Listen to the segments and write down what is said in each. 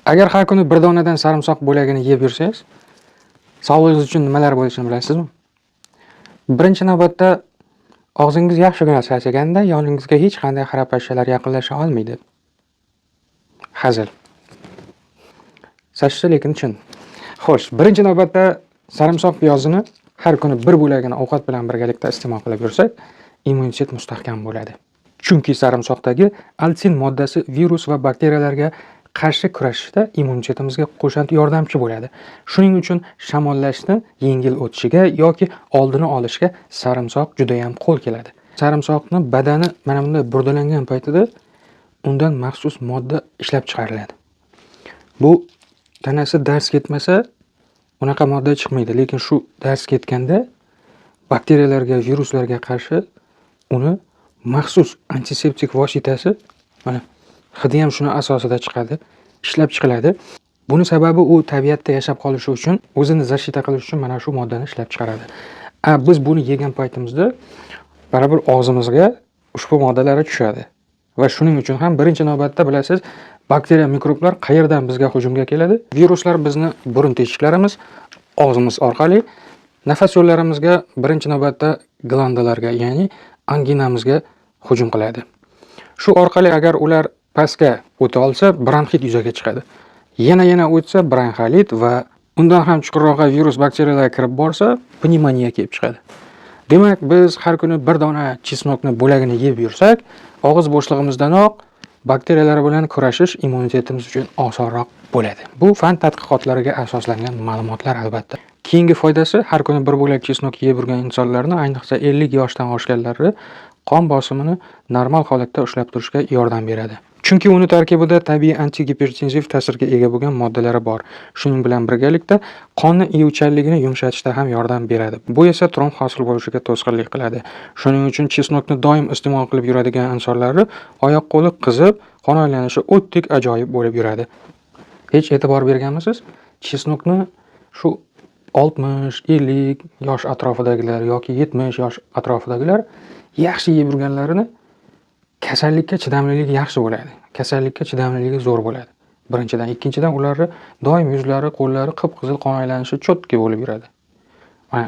Agar har kuni bir donadan sarimsoq bo'lagini yeb yursangiz, sog'lig'ingiz uchun nimalar bo'lishini bilasizmi? Birinchi navbatda og'zingiz yaxshigina sasiganda yoningizga hech qanday xarapashalar yaqinlasha olmaydi. Hazil. Sashishi lekin chin. Xo'sh, birinchi navbatda sarimsoq piyozini har kuni bir bo'lagini ovqat bilan birgalikda iste'mol qilib yursak, immunitet mustahkam bo'ladi. Chunki sarimsoqdagi alsin moddasi virus va bakteriyalarga qarshi kurashishda immunitetimizga qo'shant yordamchi bo'ladi. Shuning uchun shamollashni yengil o'tishiga yoki oldini olishga sarimsoq juda ham qo'l keladi. Sarimsoqni badani mana bunday burdalangan paytida undan maxsus modda ishlab chiqariladi. Bu tanasi dars ketmasa unaqa modda chiqmaydi, lekin shu dars ketganda bakteriyalarga, viruslarga qarshi uni maxsus antiseptik vositasi, mana hidi ham shuni asosida chiqadi, ishlab chiqiladi. Buni sababi u tabiatda yashab qolishi uchun, o'zini защита qilish uchun mana shu moddani ishlab chiqaradi. A biz buni yegan paytimizda baribir og'zimizga ushbu moddalari tushadi. Va shuning uchun ham birinchi navbatda bilasiz, bakteriya, mikroblar qayerdan bizga hujumga keladi? Viruslar bizni burun teshiklarimiz, og'zimiz orqali nafas yo'llarimizga, birinchi navbatda glandalarga, ya'ni anginamizga hujum qiladi. Shu orqali agar ular pastga o'ta olsa, bronxit yuzaga chiqadi. Yana o'tsa bronxiolit va undan ham chuqurroqqa virus bakteriyalar kirib borsa, pnevmoniya kelib chiqadi. Demak, biz har kuni bir dona чеснок ni bo'lagini yeb yursak, og'iz bo'shlig'imizdanoq bakteriyalar bilan kurashish immunitetimiz uchun osonroq bo'ladi. Bu fan tadqiqotlariga asoslangan ma'lumotlar albatta. Keyingi foydasi, har kuni bir bo'lak чеснок yeb yurgan insonlarni, ayniqsa 50 yoshdan oshganlarni qon bosimini normal holatda ushlab turishga yordam beradi. Chunki uni tarkibida tabiiy antigipertenziv ta'sirga ega bo'lgan moddalari bor. Shuning bilan birgalikda qonni iyuvchanligini yumshatishda ham yordam beradi. Bu esa tromb hosil bo'lishiga to'sqinlik qiladi. Shuning uchun чеснок ni doim iste'mol qilib yuradigan insonlarni oyoq-qo'li qizib, qon aylanishi o'tdek ajoyib bo'lib yuradi. Hech e'tibor berganmisiz? Чеснок ni shu 60, 50 yosh atrofidagilar yoki 70 yosh atrofidagilar yaxshi yeb yurganlarini kasallikka chidamliligi yaxshi bo'ladi. Kasallikka chidamliligi zo'r bo'ladi. Birinchidan, ikkinchidan ularni doim yuzlari, qo'llari qip-qizil, qon aylanishi чётко bo'lib yuradi. Mana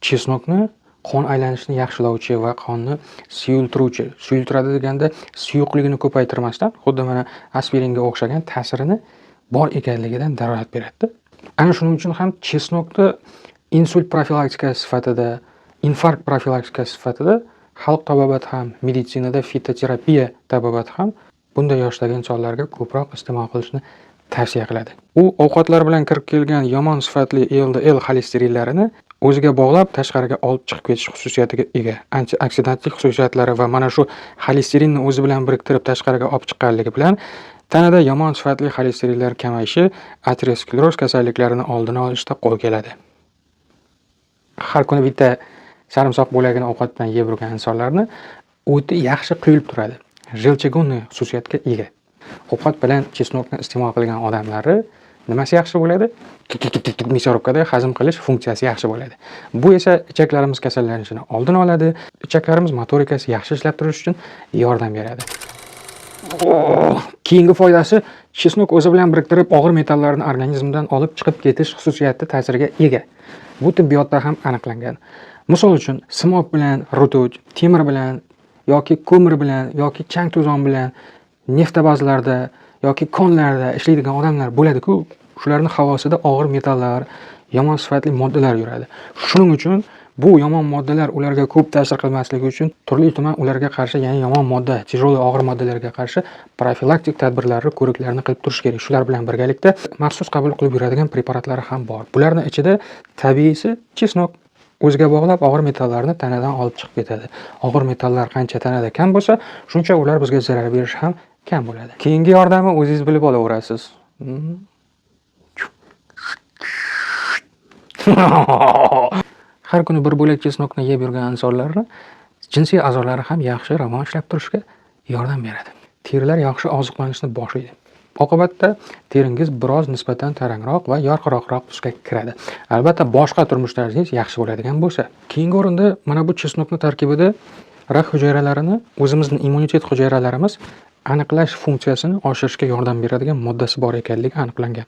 чеснок ni qon aylanishini yaxshilovchi va qonni suyultiruvchi, suyultiradi deganda suyuqligini ko'paytirmasdan, xuddi mana aspiringa o'xshagan ta'sirini bor ekanligidan dalolat beradi. Ana shuning uchun ham чеснок ni insult profilaktikasi sifatida, infarkt profilaktikasi sifatida xalq tabobati ham, meditsinada fitoterapiya tabobati ham bunday yoshdagi insonlarga ko'proq iste'mol qilishni tavsiya qiladi. U ovqatlar bilan kirib kelgan yomon sifatli LDL xolesterinlarini o'ziga bog'lab tashqariga olib chiqib ketish xususiyatiga ega. Antioksidantlik xususiyatlari va mana shu xolesterinni o'zi bilan biriktirib tashqariga olib chiqqanligi bilan tanada yomon sifatli xolesterinlar kamayishi ateroskleroz kasalliklarini oldini olishda qo'l keladi. Har kuni bitta sarimsoq bo'lagini ovqat bilan yeb yurgan insonlarni o'ti yaxshi quyilib turadi. Желчегонный xususiyatga ega. Ovqat bilan чеснок ni iste'mol qilgan odamlari nimasi yaxshi bo'ladi? Мясорубка da hazm qilish funksiyasi yaxshi bo'ladi. Bu esa ichaklarimiz kasallanishini oldini oladi, ichaklarimiz motorikasi yaxshi ishlab turishi uchun yordam beradi. Keyingi foydasi, чеснок o'zi bilan biriktirib og'ir metallarni organizmdan olib chiqib ketish xususiyati ta'siriga ega. Bu tibbiyotda ham aniqlangan. Misol uchun, simob bilan ртуть, temir bilan yoki ko'mir bilan yoki chang to'zon bilan neftabazlarda yoki konlarda ishlaydigan odamlar bo'ladi-ku, shularni havosida og'ir metallar, yomon sifatli moddalar yuradi. Shuning uchun bu yomon moddalar ularga ko'p ta'sir qilmasligi uchun turli tuman ularga qarshi, ya'ni yomon modda, тяжелый og'ir moddalarga qarshi profilaktik tadbirlarni, ko'riklarni qilib turish kerak. Shular bilan birgalikda maxsus qabul qilib yuradigan preparatlari ham bor. Bularni ichida tabiiysi чеснок o'ziga bog'lab og'ir metallarni tanadan olib chiqib ketadi. Og'ir metallar qancha tanada kam bo'lsa, shuncha ular bizga zarar berishi ham kam bo'ladi. Keyingi yordami o'zingiz bilib olaverasiz. Har kuni bir bo'lak чеснок ni yeb yurgan insonlarni jinsiy a'zolari ham yaxshi ravon ishlab turishga yordam beradi. Terilar yaxshi oziqlanishni boshlaydi. Oqibatda teringiz biroz nisbatan tarangroq va yorqiroqroq tusga kiradi. Albatta, boshqa turmush tarzingiz yaxshi bo'ladigan bo'lsa. Keyingi o'rinda mana bu чеснок ni tarkibida rak hujayralarini o'zimizning immunitet hujayralarimiz aniqlash funksiyasini oshirishga yordam beradigan moddasi bor ekanligi aniqlangan.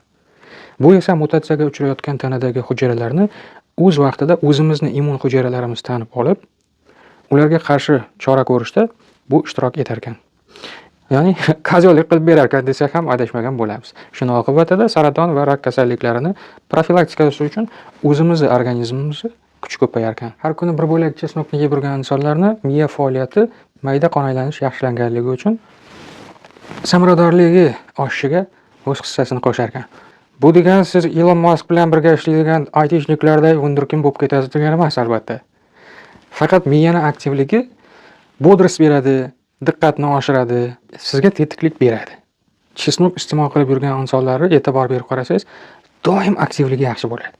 Bu esa mutatsiyaga uchrayotgan tanadagi hujayralarni o'z vaqtida o'zimizni immun hujayralarimiz tanib olib, ularga qarshi chora ko'rishda bu ishtirok etar ekan. Ya'ni козёл lik qilib berar ekan desak ham adashmagan bo'lamiz. Shuni oqibatida saraton va rak kasalliklarini profilaktikasi uchun o'zimizni organizmimizni kuchi ko'payar ekan. Har kuni bir bo'lak чеснок ni yeb yurgan insonlarni miya faoliyati, mayda qon aylanish yaxshilanganligi uchun samaradorligi oshishiga o'z hissasini qo'shar ekan. Bu degani siz Ilon Mask bilan birga ishlaydigan айтишник larday вундеркинд bo'lib ketasiz degani emas, albatta. Faqat miyani aktivligi бодрость beradi, diqqatni oshiradi, sizga tetiklik beradi. Чеснок iste'mol qilib yurgan insonlarni e'tibor berib qarasangiz, doim aktivligi yaxshi bo'ladi.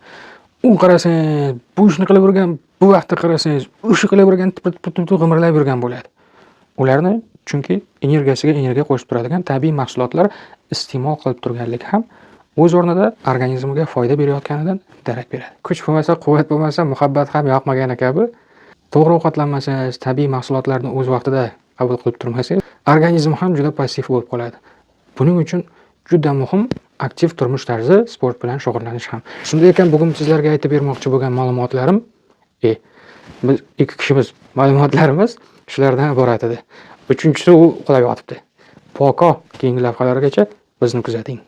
U qarasangiz, bu ishni qilib yurgan, bu vaqtda qarasangiz, u ishni qilib yurgan, tipir tipir g'imirlab yurgan bo'ladi. Ularni chunki energiyasiga energiya qo'shib turadigan tabiiy mahsulotlar iste'mol qilib turganligi ham o'z o'rnida organizmga foyda berayotganidan darak beradi. Kuch bo'lmasa, quvvat bo'lmasa, muhabbat ham yoqmagani kabi, to'g'ri ovqatlanmasangiz, tabiiy mahsulotlarni o'z vaqtida qabul qilib turmasangiz, organizm ham juda passiv bo'lib qoladi. Buning uchun juda muhim aktiv turmush tarzi, sport bilan shug'ullanish ham. Shunday ekan, bugun sizlarga aytib bermoqchi bo'lgan ma'lumotlarim, biz ikki kishimiz ma'lumotlarimiz shulardan iborat edi. Uchinchisi u uxlab yotibdi. Пока, keyingi lavhalargacha bizni kuzating.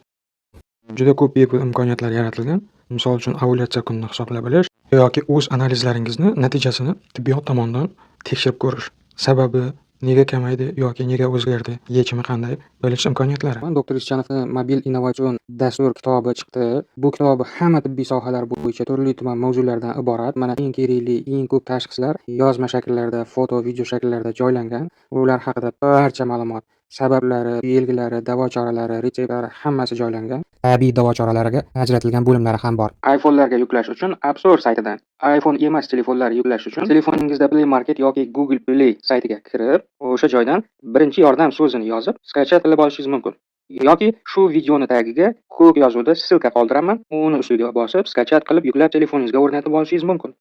Juda ko'p bepul imkoniyatlar yaratilgan. Misol uchun, ovulyatsiya kunini hisoblab bilish yoki o'z analizlaringizni natijasini tibbiyot tomonidan tekshirib ko'rish. Sababi nega kamaydi yoki nega o'zgardi, yechimi qanday bilish imkoniyatlari. Doktor Ischanovni mobil innovatsion dastur kitobi chiqdi. Bu kitobi hamma tibbiy sohalar bo'yicha turli tuman mavzulardan iborat. Mana eng kerakli, eng ko'p tashxislar yozma shakllarda, foto, video shakllarda joylangan. Ular haqida barcha ma'lumot, sabablari, belgilari, davo choralari, retseptlari, hammasi joylangan. Tabiiy davo choralariga ajratilgan bo'limlari ham bor. iPhone'larga yuklash uchun App Store saytidan, iPhone emas telefonlar yuklash uchun telefoningizda Play Market yoki Google Play saytiga kirib, o'sha joydan "birinchi yordam" so'zini yozib, скачать qilib olishingiz mumkin. Yoki shu videoni tagiga ko'k yozuvda ссылка qoldiraman, uni ustiga bosib, скачать qilib, yuklab telefoningizga o'rnatib olishingiz mumkin.